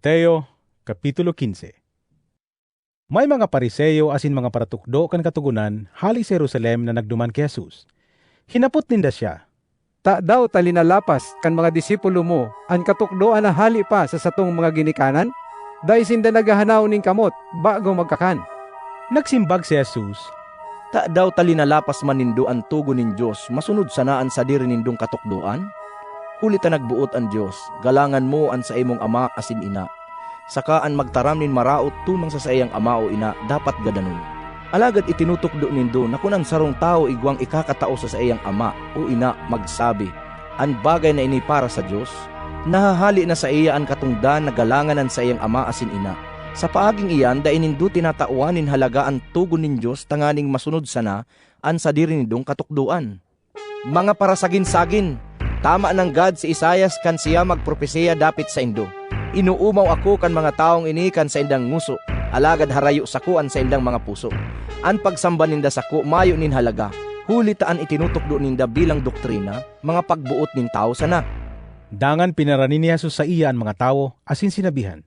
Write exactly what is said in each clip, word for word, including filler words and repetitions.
Mateo, Kapitulo quince. May mga Fariseo asin mga paratukdo kan Katogonan hale sa Jerusalem na nagduman ki Jesus. Hinapot ninda siya, "Tadaw ta linalapas kan mga disipulo mo an katukdoan na hale pa sa satong mga ginikanan? Dai sinda naghahanaw nin kamot bago magkakan." Nagsimbag si Jesus, "Tadaw ta linalapas man nindo an togon nin Dios masunod sana an sadiri nindong katukdoan? Huli ta nagboot an Dios, 'Galangan mo an saimong ama asin ina,' saka 'An magtaram nin maraot tumang sa saiyang ama o ina dapat gadanon.' Alagad itinutukdo nindo na kun an sarong tawo igwang ikakatao sa saiyang ama o ina magsabi, 'An bagay na ini para sa Dios,' nahahale na saiya an katongdan na galangan an saiyang ama asin ina. Sa paaging iyan, dai nindo tinatawan nin halaga an togon nin Dios tanganing masunod sana an sadiri nindong katukdoan. Mga parasagin-sagin! Tama nanggad si Isaias kan siya magpropesiya dapit saindo, 'Inoomaw ako kan mga tawong ini kan saindang ngoso, alagad harayo sako an saindang mga puso. An pagsamba ninda sako mayo nin halaga, huli ta an itinutukdo ninda bilang doktrina, mga pagboot nin tawo sana." Dangan pinarani ni Jesus saiya an mga tawo asin sinabihan,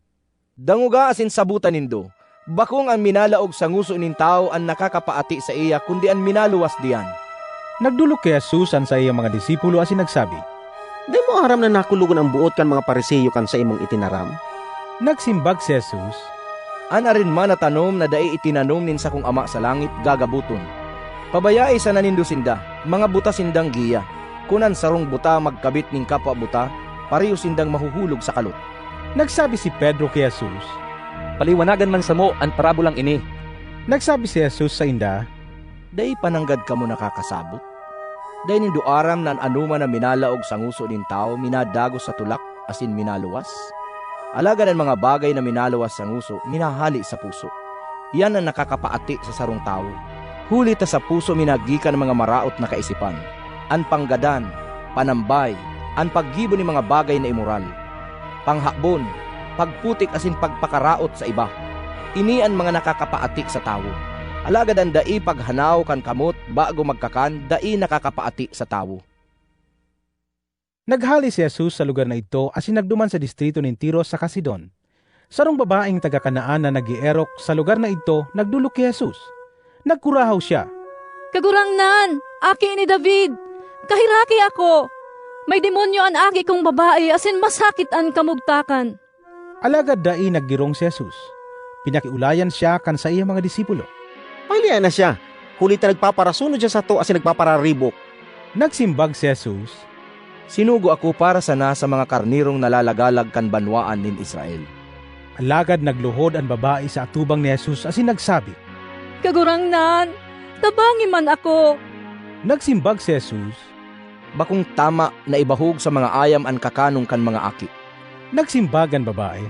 "Dangoga asin sabota nindo, bakong an minalaog sa ngoso nin tawo an nakakapaati saiya, kundi an minaluwas diyan." Nagdolok ki Jesus an saiyang mga disipulo asin nagsabi, "Dai mo aram na nakulogon an boot kan mga Fariseo kan saimong itinaram?" Nagsimbag si Jesus, "An arin man na tanom na dai itinanom nin sakong Ama sa langit, gagaboton. Pabayae sana nindo sinda, mga buta sindang giya. Kun an sarong buta magkabit nin kapwa buta, pareho sindang mahuhulog sa kalot." Nagsabi si Pedro ki Jesus, "Paliwanagan man samo an parabolang ini." Nagsabi si Jesus sainda, "Dai pa nanggad kamo nakakasabot? Dai nindo aram na an anoman na minalaog sa ngoso nin tawo minadagos sa tulak asin minaluwas? Alagad an mga bagay na minaluwas sa ngoso minahale sa puso. Iyan an nakakapaati sa sarong tawo. Huli ta sa puso minagikan an mga maraot na kaisipan, an panggadan, panambay, an paggibo nin mga bagay na imoral, panghabon, pagputik asin pagpakaraot sa iba. Ini an mga nakakapaati sa tawo. Alagad an dai paghanaw kan kamot bago magkakan dai nakakapaati sa tawo." Naghale si Jesus sa lugar na idto asin nagduman sa distrito nin Tiro saka Sidon. Sarong babaeng taga Canaan na nag-eerok sa lugar na idto nagdolok ki Jesus. Nagkurahaw siya, "Kagurangnan, Aki ni David, kaheraki ako! May demonyo an aki kong babae asin masakit an kamugtakan." Alagad dai naggirong si Jesus. Pinakiolayan siya kan saiyang mga disipulo, "Pahilayan na siya, huli ta nagpaparasunod siya sato asin nagpapararibok." Nagsimbag si Jesus, "Sinugo ako para sana sa mga karnerong nalalagalag kan banwaan nin Israel." Alagad nagluhod an babae sa atubang ni Jesus asin nagsabi, "Kagurangnan, tabangi man ako!" Nagsimbag si Jesus, "Bakong tama na ibahog sa mga ayam an kakanon kan mga aki." Nagsimbag an babae,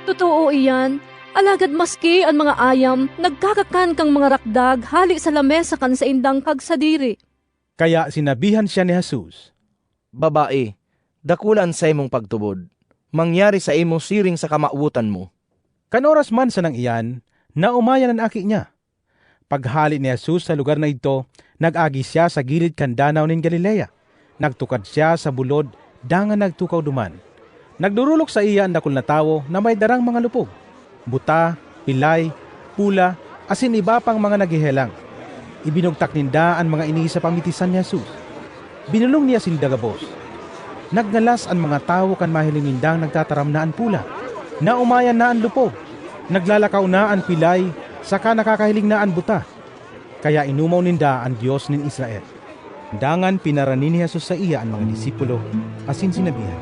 "Totoo iyan, alagad maski an mga ayam nagkakakan kan mga rakdag hale sa lamesa kan saindang kagsadiri." Kaya sinabihan siya ni Jesus, "Babae, dakula an saimong pagtubod. Mangyari saimo siring sa kamawotan mo." Kan oras man sanang iyan, naomayan an aki niya. Paghale ni Jesus sa lugar na idto, nag-agi siya sa gilid kan Danaw nin Galilea. Nagtukad siya sa bulod dangan nagtukaw duman. Nagdorolok saiya an dakul na tawo na may darang mga lupog, buta, pilay, pula, asin iba pang mga naghehelang. Ibinugtak ninda an mga ini sa pamitisan ni Jesus. Binolong niya sinda gabos. Nagngalas an mga tawo kan mahiling nindang nagtataram na an pula. Naomayan na an lupog. Naglalakaw na an pilay, saka nakakahiling na an buta. Kaya inomaw ninda an Dios nin Israel. Dangan pinarani ni Jesus saiya an mga disipulo, asin sinabihan,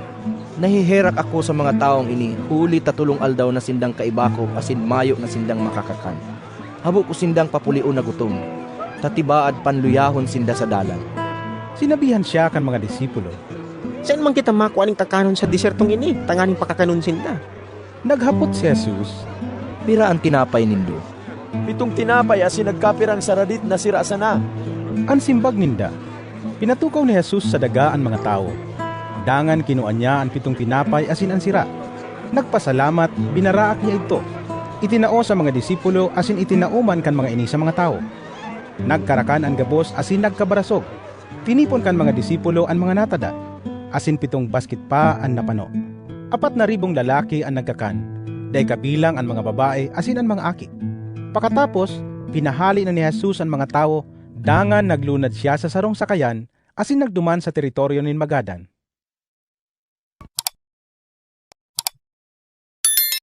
"Naheherak ako sa mga tawong ini, huli ta tolong aldaw na sindang kaiba ko asin mayo na sindang makakakan. Habo ko sindang papulion na gutom, ta tibaad panluyahon sinda sa dalan." Sinabihan siya kan mga disipulo, "Saen man kita makua nin kakanon sa desertong ini tanganing pakakanon sinda?" Naghapot si Jesus, "Pira an tinapay nindo?" "Pitong tinapay asin nagkapirang saradit na sira sana," an simbag ninda. Pinatukaw ni Jesus sa daga an mga tawo. Dangan kinua niya an pitong tinapay asin an sira. Nagpasalamat, binaraak niya idto. Itinao sa mga disipulo asin itinao man kan mga ini sa mga tawo. Nagkarakan an gabos asin nagkabarasog. Tinipon kan mga disipulo an mga natada, asin pitong basket pa an napano. Apat na ribong lalaki an nagkakan, dai kabilang an mga babae asin an mga aki. Pakatapos, pinahale na ni Jesus an mga tawo, dangan naglunad siya sa sarong sakayan asin nagduman sa teritoryo nin Magadan.